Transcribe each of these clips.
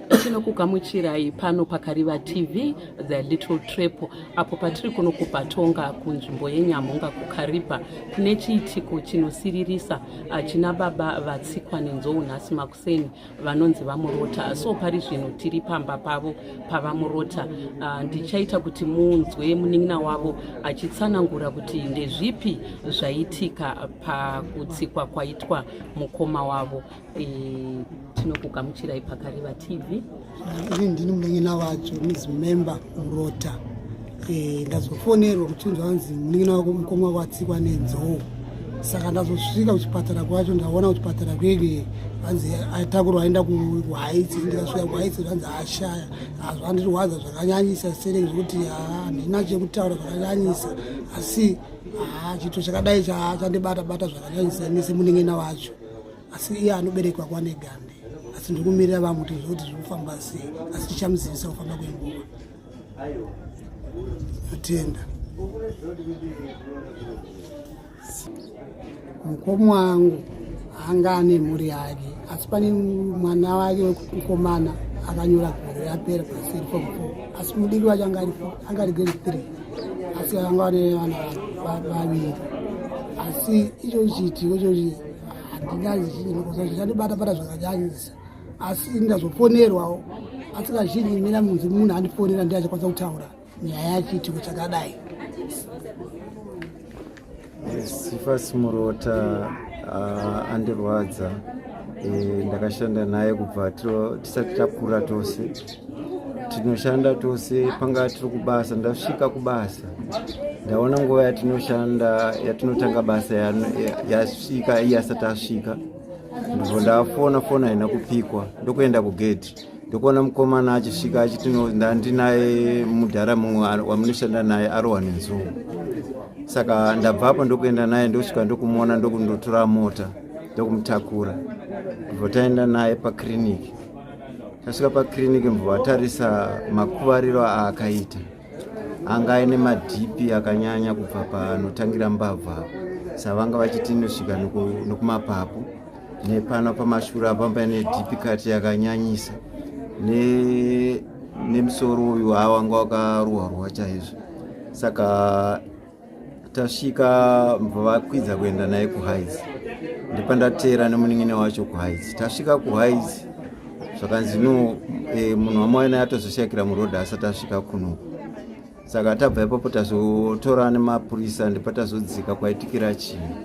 Tinokugamuchirai pano paKariva TV, The Little Trap, apo patiri kuno kuBatonga kunzvimbo yeNyamhunga kuKariba kune chiitiko chinosiririsa china baba vatsikwa nenzou nhasi makuseni vanonzi VaMurota. So pari zvino tiri pamba pavo paVaMurota. Ndichaita kuti munzwe munin'ina wavo achitsanangura kuti ndezvipi zvaitika pakutsikwa kwaitwa mukoma wavo. Tinokugamuchirai paKariva TV. Ini ndini munin'ina wacho, Ms Member Murota. Ndazofonerwa kuchinzwa hanzi munin'ina wako mukoma watsikwa nenzou, saka ndazosvika kuchipatara kwacho, ndaona kuchipatara kweke hanzi atakurwa aenda kuHeights. Ndikasvika kuHeights zvanzi ashaya. Hazvandirwadza zvakanyanyisa sereki zvekuti handina chekutaura zvakanyanyisa, asi chito chakadai chandibata bata zvakanyanyisa ini semunin'ina wacho, asi iye anoberekwa kwaNegande. Asi ndiri kumirira vamwe kuti zvoti zviri kufamba sei, asi tichamuzivisa kufamba kwenguva. Atenda mukoma wangu anga ane mhuri yake, asi pane mwana wake wekukomana akanyora gore rapera paseri form four, asi mudiki wacho anga ari grade three, asi anga ane vana vaviri. Asi icho chiitiko ichochi handinazichandibata bata zvakanyanyisa, asi ndazofonerwawo, asi kazhinji mina munzi munhu andifonera ndiye achakwanisa kutaura nyaya yachiitiko chakadai. Sifas Murota andirwadza. Ndakashanda naye kubva tisati takura tose, tinoshanda tose. Panga tiri kubasa, ndasvika kubasa ndaona nguva yatinoshanda, yatinotanga basa yasvika, iye asati asvika. Ndobva ndafona, fona haina kupikwa. Ndokuenda kugedhi, ndokuona mukomana achisvika achiti, "Ndandinaye mudhara mumwe wamunoshanda naye arohwa nenzou." Saka ndabvapo ndokuenda naye, ndosvika ndokumuona, ndokundotora mota, ndokumutakura, ndobva taenda naye pakiriniki. Tasvika pakiriniki, mbva vatarisa makuvariro aakaita, anga aine madhipi akanyanya kubva panotangira mbabvu apo, savanga vachiti inosvika nokumapapu, nepano pamashure apa paine dhipi kati yakanyanyisa, nemusoro uyu hawanga wakaruhwa ruhwa chaizvo. Saka tasvika, mbva vakwidza kuenda naye kuHeights, ndipandateera nemunin'ina wacho kuHeights. Tasvika kuHeights, zvakanzi no, munhu wamauya naye atozoshayikira murodhi asati asvika kunoku. Saka tabva ipapo tazotora nemapurisa, ndipatazodzika kwaitikira chinhu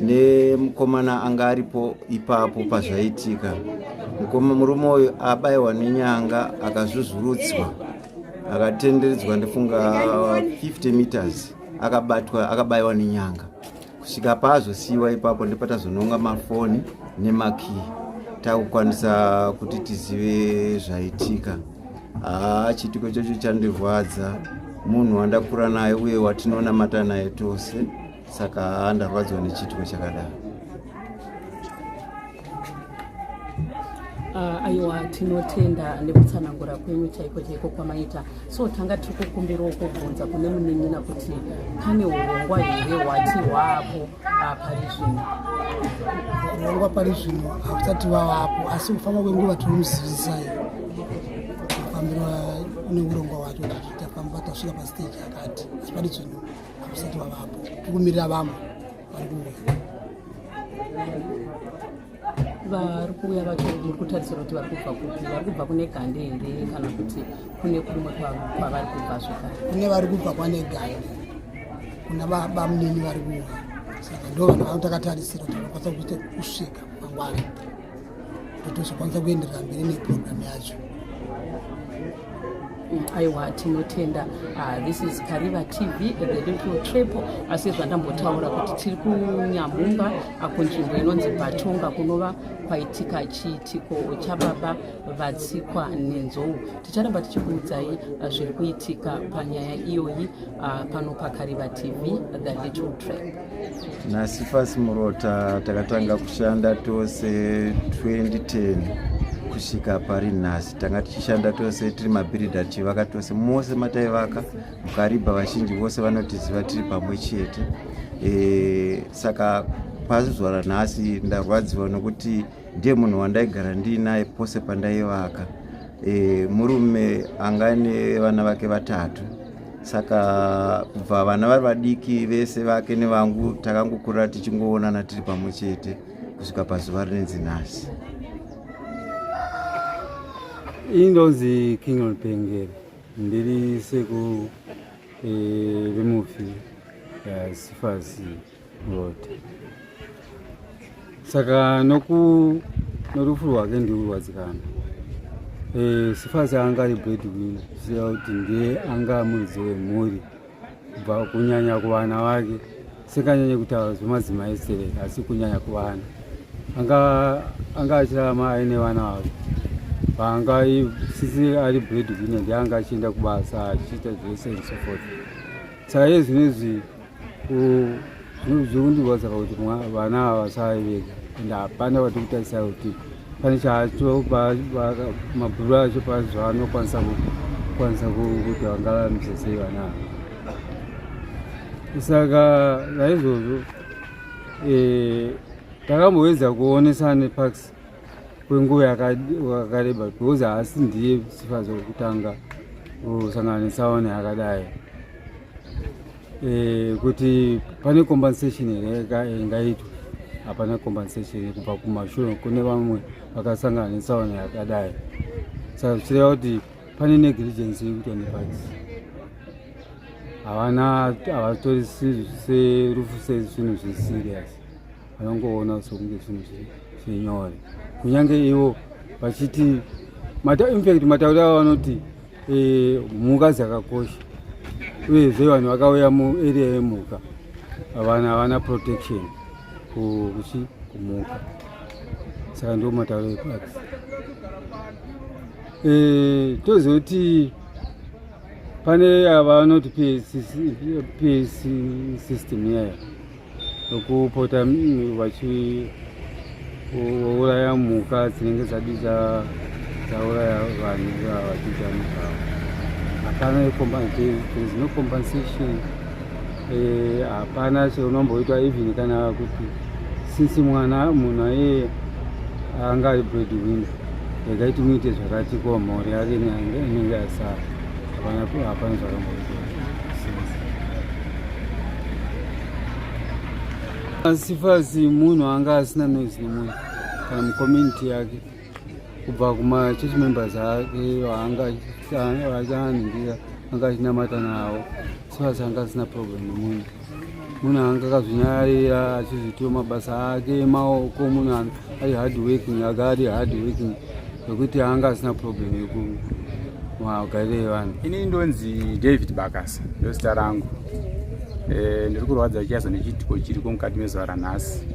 nemukomana anga aripo ipapo pazvaitika. Mukoma, murume uyu abayiwa nenyanga, akazvuzvurudzwa, akatenderedzwa, ndifunga 50 meters, akabatwa, akabayiwa nenyanga kusvika paazosiyiwa ipapo. Ndipatazononga mafoni nemakii, takukwanisa kuti tizive zvaitika. Haa, chiitiko chacho chandirwadza. Munhu wandakura naye uye watinonamata naye tose, saka haa, ndarwadziwa nechiitiko chakadaro. Aiwa, tinotenda nekutsanangura kwenyu chaiko chaiko kwamaita. So tanga tiri kukumbirawo kubvunza kune munin'ina kuti pane urongwa here hwati hwaapo pari zvino? Urongwa pari zvino hausati wavapo, asi kufamba kwenguva tinomuzivisai mafambiro neurongwa wacho, kuti tafamba tasvika pastage yakati. Asi pari zvino hausati wavapo, tiri kumirira vamwe vari kuuya. Vari kuuya vacho muri kutarisira kuti vari kubva kupi? Vari kubva kune Gande here kana kuti kune kumwe kwavari kubva zvekare? Kune vari kubva kwaNegande, kuna bamunini vari kuuya, saka ndo vanhu vavo takatarisira kuti vanokwanisa kuita kusvika mangwana, totozokwanisa kuenderera mberi neprogramu yacho. Aiwa, tinotenda. This is Kariva TV, The Little Trip. Asi zvandambotaura kuti tiri kuNyamhunga, kunzvimbo inonzi Batonga, kunova kwaitika chiitiko chababa vatsikwa nenzou. Ticharamba tichikuudzai zviri kuitika panyaya iyoyi pano paKariva TV, The Little Trip. NaSifasi Murota takatanga kushanda tose 2010 kusvika pari nhasi. Tanga tichishanda tose tiri mabhiridha, tichivaka tose mose mataivaka muKaribha. Vazhinji vose vanotiziva tiri pamwe chete. Saka pazuva ranhasi ndarwadziwa nokuti ndiye munhu wandaigara ndiinaye pose pandaivaka. E, murume anga ane vana vake vatatu saka kubva vana vari vadiki vese vake nevangu takangokura tichingoonana tiri pamwe chete kusvika pazuva rinenzi nhasi. Ini ndonzi King Pengere, ndiri sekuru vemufi Sifasi Murota. Saka noku norufu rwake ndikurwadzikana. Sifasi anga ari breadwinner, zvichireva kuti ndiye anga muridzi wemhuri kubva kunyanya kuvana vake, singanyanye kutaura zvemadzimai stereki, asi kunyanya kuvana anga anga achirarama aine vana vake vaanga sisi ari breadwinner, ndiye anga achienda kubasa achiita zvese and so forth. Saka iye zvinezvi zvikundirwadza pakuti vana ava vasave vega and hapana vatiri kutarisa kuti pane chacho mabhuru acho pazvaanokwanisa kukwanisa kuti vangaramise sei vana ava. Saka naizvozvo takamboedza kuonesana neparks kwenguva yakareba because haasi ndiye Sifazi wekutanga kusangana netsaona yakadai, kuti pane compensation here ingaitwa. Hapana compensation kubva kumashure kune vamwe vakasangana netsaona yakadai. Saka zvichireva kuti pane negligence iri kuitwa neparks. Havana, havatori serufu sezvinhu zviserious, vanongoona sekunge zvinhu zvinyore, kunyange ivo vachiti, infact matauri avo vanoti mhuka dzakakosha, uyezve vanhu vakauya muarea yemhuka vanhu havana protection kuchi kumhuka. Saka ndo matauro eparks. Tozoti pane avanoti PAC system iyaya yokupota vachiuraya mhuka dzinenge dzadi dzauraya vanhu vachiita nezvavo. Hapana, there is no compensation, hapana chaunomboitwa, even kana kuti since mwana munhu aiye anga ari breadwinner, regai timuite zvakati ko mhuri yake inenge yasara. Hapana, hapana zvakamboitwa. Sifasi munhu anga asina noise nemunhu kana mucommunity yake, kubva kumachurch members ake vaanga achanhingira anga achinamata navo. Sifasi anga asina problem nemunhu. Munhu anga akazvinyararira achizviitira mabasa ake emaoko. Munhu ari hard working, anga ari hard working zvekuti anga asina problem yekumagariro evanhu. Inini ndonzi David Bakasa, ndozita rangu. Ndiri kurwadza chaizvo nechiitiko chiriko mukati mezuva ranhasi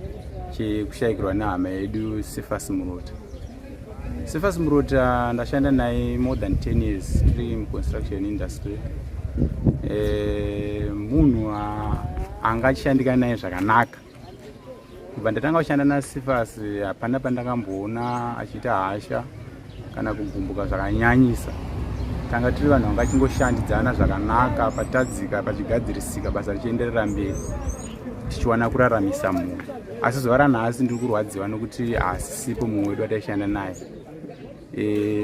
chekushayikirwa nehama yedu Sefas Murota. Sefas Murota ndashanda naye more than 10 years tiri muconstruction industry. Munhu anga achishandika naye zvakanaka. Kubva ndatanga kushanda naSefas hapana pandakamboona achiita hasha kana kugumbuka zvakanyanyisa. Tanga tiri vanhu vanga chingoshandidzana zvakanaka, patadzika pachigadzirisika, basa richienderera mberi, tichiwana kuraramisa munhu. Asi zuva ranhasi ndiri kurwadziwa nokuti haasisipo mumwe wedu wataishanda naye.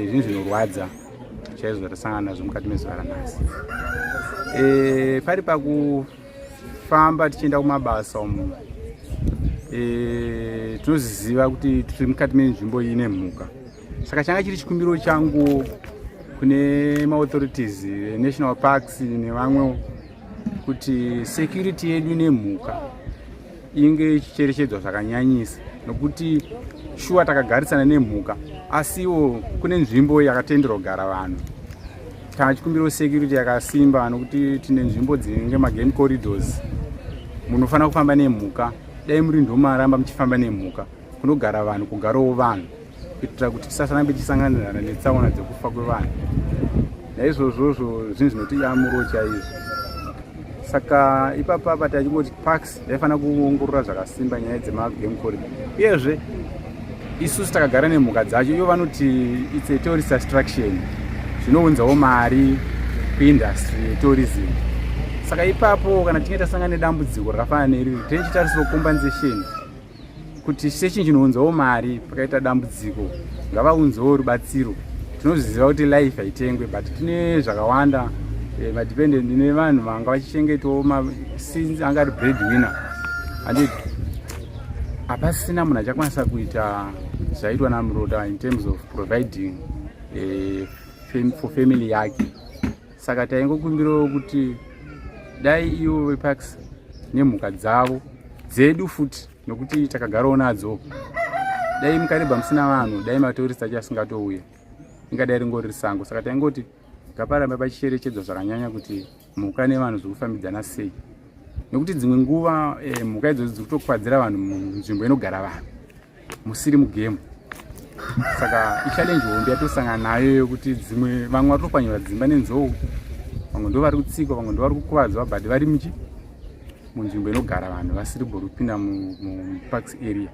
Zvinhu zvinorwadza chaizvo zvatasangana nazvo mukati mezuva ranhasi. Pari pakufamba tichienda kumabasa umu, tinozviziva kuti tiri mukati menzvimbo ine mhuka. Saka changa chiri chikumbiro changu kune maauthorities, national parks nevamwe, kuti security yedu nemhuka inge ichicherechedzwa zvakanyanyisa, nokuti shuwa takagarisana nemhuka, asiwo kune nzvimbo yakatenderwa kugara vanhu. Tanga chikumbiro security yakasimba, nokuti tine nzvimbo dzinenge magame corridors munofanira kufamba nemhuka. Dai muri ndomaramba muchifamba nemhuka, kunogara vanhu kugarawo vanhu, kuitira kuti tisasarambe tichisanganirana netsaona dzekufa kwevanhu. Naizvozvozvo zvinhu zvinotiyamuro chaizvo. Saka ipapa tachingoti parks yaifanira kuongorora zvakasimba nyaya dzemagame corridor. Uyezve isusu takagara nemhuka dzacho, ivo vanoti it's a tourist attraction, zvinounzawo mari kuindustry yetourism. Saka ipapo kana tinge tasangana nedambudziko rakafanana neriri, tinenge tichitarisiro compensation kuti sechinhu chinounzawo mari, pakaita dambudziko ngavaunzewo rubatsiro. Tinozviziva kuti life haitengwe, but tine zvakawanda eh, madependent nevanhu vanga vachichengetawo since anga ari bread winner, handiti? Hapasina munhu achakwanisa kuita zvaitwa naMurota in terms of providing for family yake. Saka taingokumbirawo kuti dai ivo veparks nemhuka dzavo, dzedu futi, nokuti takagarawo nadzo, dai muKariba musina vanhu, dai matourist acho asingatouya, ingadai ringori risango. Saka taingoti ngaparamba pachicherechedzwa zvakanyanya kuti mhuka nevanhu zviri kufambidzana sei, nekuti dzimwe nguva mhuka idzodzo dziri kutokwadzira vanhu munzvimbo inogara vanhu, musiri mugame. Saka ichallenge hombe yatosangana nayo yekuti dzimwe, vamwe vari kutopwanyirwa dzimba nenzou, vamwe ndo vari kutsikwa, vamwe ndo vari kukuvadzwa, but vari muchi munzvimbo inogara vanhu, vasiri bori kupinda muparks area.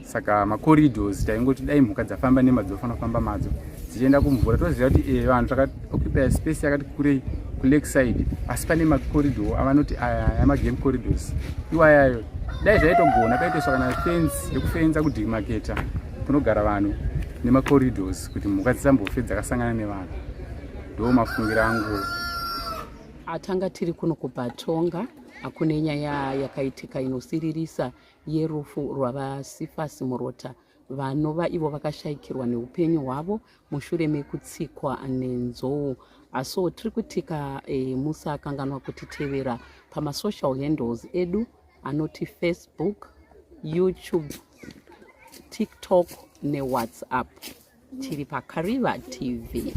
Saka macorridors, taingoti dai mhuka dzafamba nemadzofanira kufamba madzo dzichienda kumvura. Toziva kuti vanhu takaoccupy space yakati kurei kulake side, asi pane macorridor avanoti aya amagame corridors iwayayo. Dai zvaitogona, paitoiswa kana fence yekufenza, kudemarcata kunogara vanhu nemacorridors, kuti mhuka dzisambofe dzakasangana nevanhu. Ndo mafungiro angu. Atanga tiri kuno kuBatonga, kune nyaya yakaitika inosiririsa yerufu rwavaSifasi Murota, vanova ivo vakashayikirwa neupenyu hwavo mushure mekutsikwa nenzou. Asiwo tiri kutika musakanganwa kutitevera pamasocial handles edu anoti Facebook, YouTube, TikTok neWhatsApp. Tiri paKariba TV.